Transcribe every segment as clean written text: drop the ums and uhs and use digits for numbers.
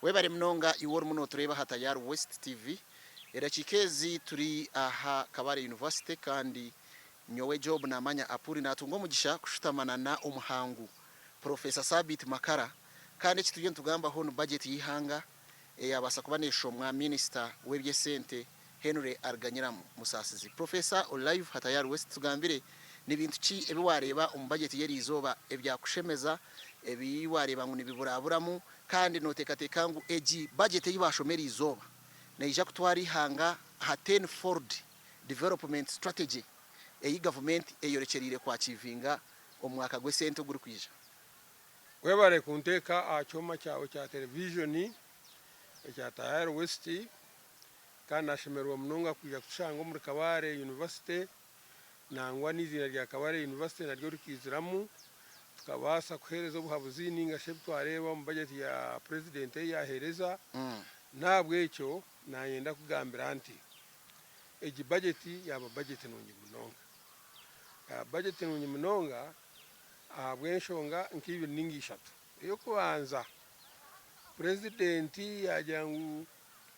Webare munonga iwe orimu notureeba aha Tayari West TV. Edakiika ezi turi aha Kabale University kandi nyowe Job Namanya Apuri natunga omugisha kushutama na na omuhangu Professor Sabiiti Makara kandi eki turiyo nitugambaho ni budget y'eihanga eyabaasa kuba neshomwa Minisita w'eby'esente Henry Ariganyira Musaasizi. Professor ori live aha Tayari West tugambire ni bintu ki ebi wareeba omu budget y'eriizooba ebyakushemeza, ebi wareeba ngu nibiburaburamu Kandi nooteekateeka ngu egi bajeti ei baashoma eriizooba neija kutwara eihanga aha Ten Fold Development Strategy ei gavumenti eyorekyereire kwakiivinga omu mwaka gw'esente ogurikwija? Webare kunteeka aha kyoma kyawe kya terevijoni ekya Tayari West kandi nashemererwa munonga kwija kutushanga omuri Kabale University Nangwa n'eiziina rya Kabale University naryo rikaiziramu, tukabaasa kuheereza obuhabuzi nainga shi ebi twareeba omu bajeti ya Purezidenti ei yaaheereza. N'ahabw'ekyo naayenda kugambira nti egi bajeti yaaba bajeti nungi munonga. Yaaba bajeti nungi munonga ahabw'enshonga nk'ibiri nainga ishatu. Ey'okubanza, Purezidenti yaagira ngu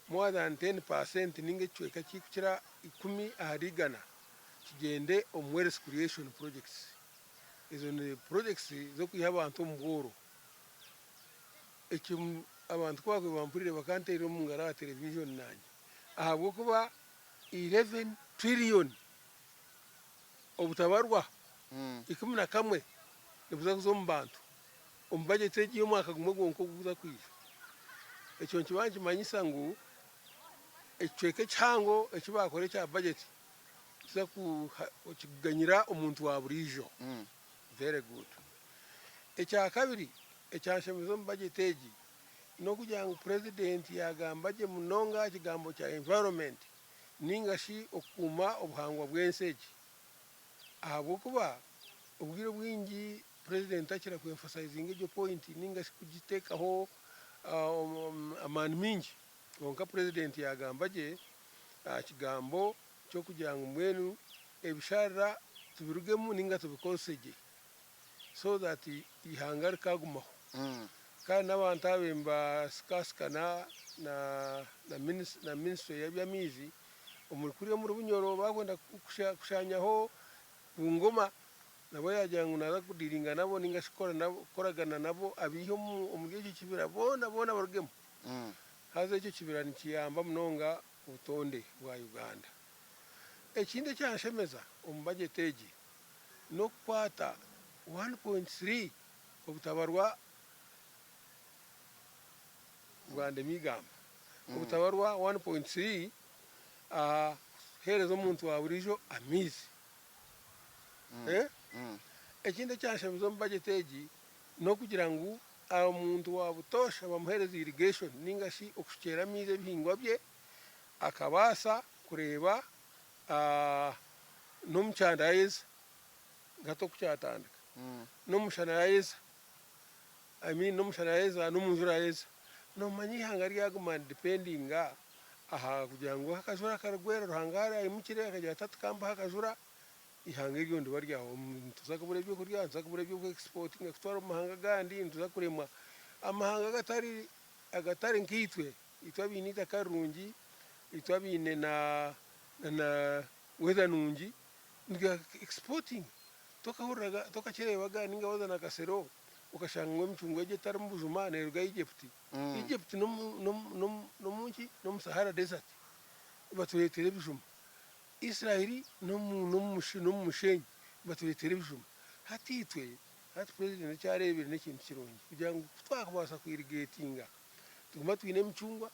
more than 10% ninga ekicweka ekirikukira ikumi ahari igana kigyende omu wealth creation projects. Ezo ni projects z'okwiha abantu omu bworo. Ekyo abantu ku baakubaire bampuriire bakanteerera omu ngaro aha television naanye ahabw'okuba 11 trillion obutabarwa 11 nibuza kuza omu bantu. Omu bajeti egi y'omwaka gumwe gwonka ogurikuza kwija, ekyo nikiba nikimanyisa ngu ekicweka ekihango eki baakora ekya bajeti nikiza kuganyira omuntu wa buriijo. Very good. Ekyakabiri ekyanshemeza omu bajeti egi n'okugira ngu purezidenti yaagamba gye munonga aha kigambo kya environment ninga shi okukuuma obuhangwa bw'ensi egi ahabw'okuba obwire obwingi Purezidenti takira ku emphasizinga egyo point ninga shi kugiteekaho amaani maingi kwonka Purezidenti yaagamba gye aha kigambo ky'okugira ngu mbwenu ebisharira tubirugemu ninga tubikozese gye so that eihanga rikagumaho kandi n'abantu abo nibasikasikana na minisitule y'eby'amaizi omuri kuriya omuri Bunyoro baakwenda kushanyaho Bungoma Nabwo yaagira ngu naaza kudiiringa nabo nainga shi kukoragana nabo abaihe omuri ekyo kibira boona boona barugemu. Haza ekyo kibira nikiyamba munonga obutonde bwa Uganda. Ekindi ekyanshemeza omu bajeti egi n'okukwata 1.3 obutabarwa bwa Ndemigamba, obutabarwa 1.3 aha kuheereza omuntu wa buriijo amaizi. Ekindi ekyanshemeza omu bajeti egi n'okugira ngu omuntu wa butoosha bamuheereza irrigation ninga shi okushukyera amaizi ebihingwa bye akabaasa kureeba n'omu kyanda yayeza nkahati oku kyatandika n'omushana yayeza I mean n'omushana yayeza n'omu njura yayeza. Noomanya eihanga ryaguma niridipendinga aha kugira ngu akajura karigwera Ruhanga aimukire akagira ati hati kambahe akajura eihanga eryo niriba ryahwa nituza kubura ebyokurya nituza kubura eby'oku exportinga kutwara omu mahanga agandi nituza kuremwa amahanga agatari agatari nkaitwe itwe abaine eitaka rirungi itwe abaine na na weather nungi nituza exportinga tokahuriraga tokakireebaga ninga waaza na Kasero okashanga ngu emicungwa egyo etarimu bujuma neeruga Egypt. Egypt n'omu nki? N'omu Sahara Desert batureetera ebijuma. Israel n'omu mushenyi batureetera ebijuma. Hati itwe, hati President eki areebire n'ekintu kirungi kugira ngu ku twakubaasa ku irrigatinga tuguma twine emicungwa,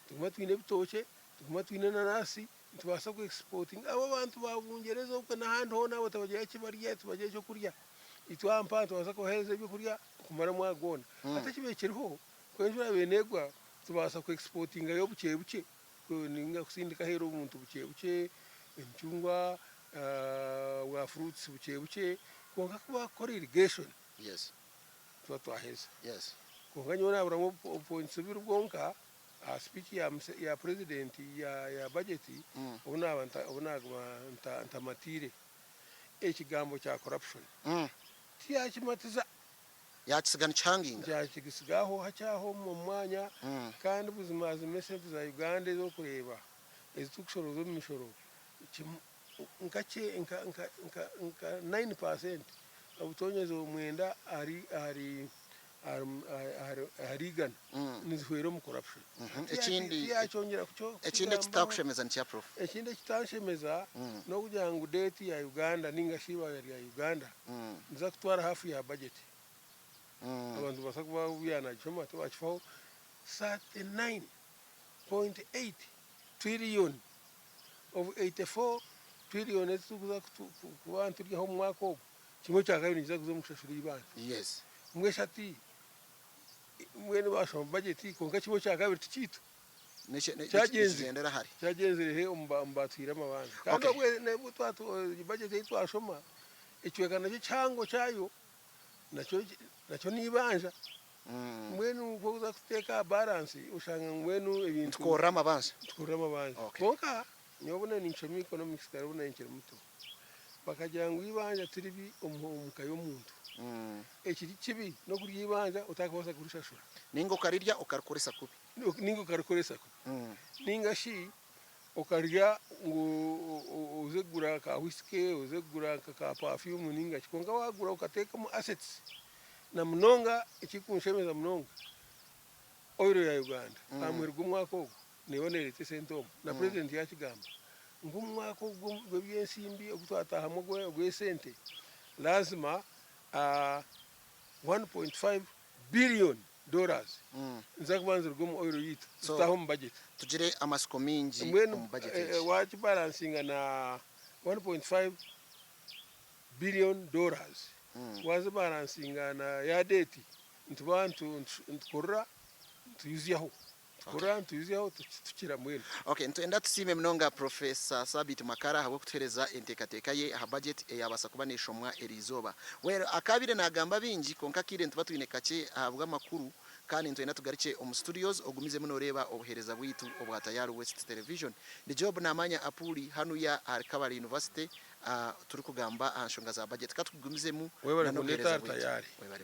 tuguma twine ebitookye, tuguma twine enanasi, nitubaasa ku exportinga. Abo abantu ba Bungyereza okwe n'ahandi hoona abo tibagira eki barya, tibagira eky'okurya. Itwe aha mpaha nitubaasa kubaheereza ebyokurya okumara omwaka gwona. Hati ekibaire kiriho, ku enjura yaabaire neegwa, tubaasa ku exportingayo bukye bukye, ninga kusindika aheeru obuntu bukye bukye, emicungwa, bwa fruits bukye bukye, kwonka ku baakukora irrigation, tuba twaheza. Kwonka nyowe naaburamu obu points bubiri bwonka aha speech ya president ya budget, obu naaba obu naaguma ntamatiire. Ekigambo kya corruption tiyakimatiza. Yaakisiga nikihanginga. Yaakisiga aho hakye aho omu mwanya kandi buzimazima esente za Uganda ezi orikureeba ezi turikushorooza omu mishoro nka nka 9% obutonyeza mwenda ahari ahari ahari igana nizihwera omu corruption. Ekindi Tiyakyongyera ekindi kukigambaho. Ekitakushemeza nikya Prof. Ekindi ekitanshemeza n'okugira ngu debt ya Uganda ninga shi eibanja rya Uganda niza kutwara half ya budget. Abantu nibabaasa kuba yaanagishoma tibakifaho 39.8 trillion of 84 trillion ezi turikuza kuba nituryaho omu mwaka ogu, kimwe kya kabiri nikiza kuza omu kushashura eibanja. Mbwenu shi hati mbwenu baashoma budget kwonka kimwe kya kabiri tikiitu. Kyagyenzire Kyagyenzire he omu baatwire amabanja? Kandi obwe n'obu budget ei twashoma ekicweka nakyo kihango kyayo nakyo nakyo n'eibanja. Mbwenu ku orikuza kuteeka aha balance oshanga ngu mbwenu ebintu. Nitukorera amabanja. Nitukorera amabanja. Kwonka nyowe obu nari ninshoma economics kare obu nari nkiri muto, bakagira ngu eibanja ti ribi omu ka y'omuntu. Ekiri kibi n'okurya eibanja otarikubaasa kurishashura. Nainga okarirya okarikoresa kubi. Nainga okarikoresa kubi. Nainga shi okarya ngu oze kugura ka whisky, oze kugura nka ka perfume nainga ki. Kwonka waagura okateekamu assets na munonga ekirikunshemeza munonga oil ya Uganda aha muheru gw'omwaka ogu neeba neereeta esente omu na purezidenti yaakigamba ngu omu mwaka ogu gw'ebyensimbi ogu twataahamu ogw'esente laazima 1.5 billion dollars niziza kuba niziruga omu oil yaitu zitaahe omu budget. Tugire amatsiko maingi Mbwenu omu budget egi. Waakibalansinga na 1.5 billion dollars waazibalansinga na ya debt nituba nitukorera nituyuzyaho nitukorera nituyuzyaho tukira mbwenu. Okay, nitwenda tusiime munonga Professor Sabiiti Makara ahabw'okutuheereza enteekateeka ye aha budget eyaabaasa kuba neeshomwa eriizooba. Well, akaabaire naagamba bingi kwonka akaire nituba twine kakye ahabw'amakuru kandi nitwenda tugarukye omu studios ogumizemu nooreeba obuheereza bwaitu obwa Tayari West Television. Ndi Job Namanya Apuuli hanuya ahari Kabale University turikugamba aha nshonga za budget. Ka tugumizemu Webare na kundeeta n'obuheereza ahari bwaitu. Tayari. Webare munonga.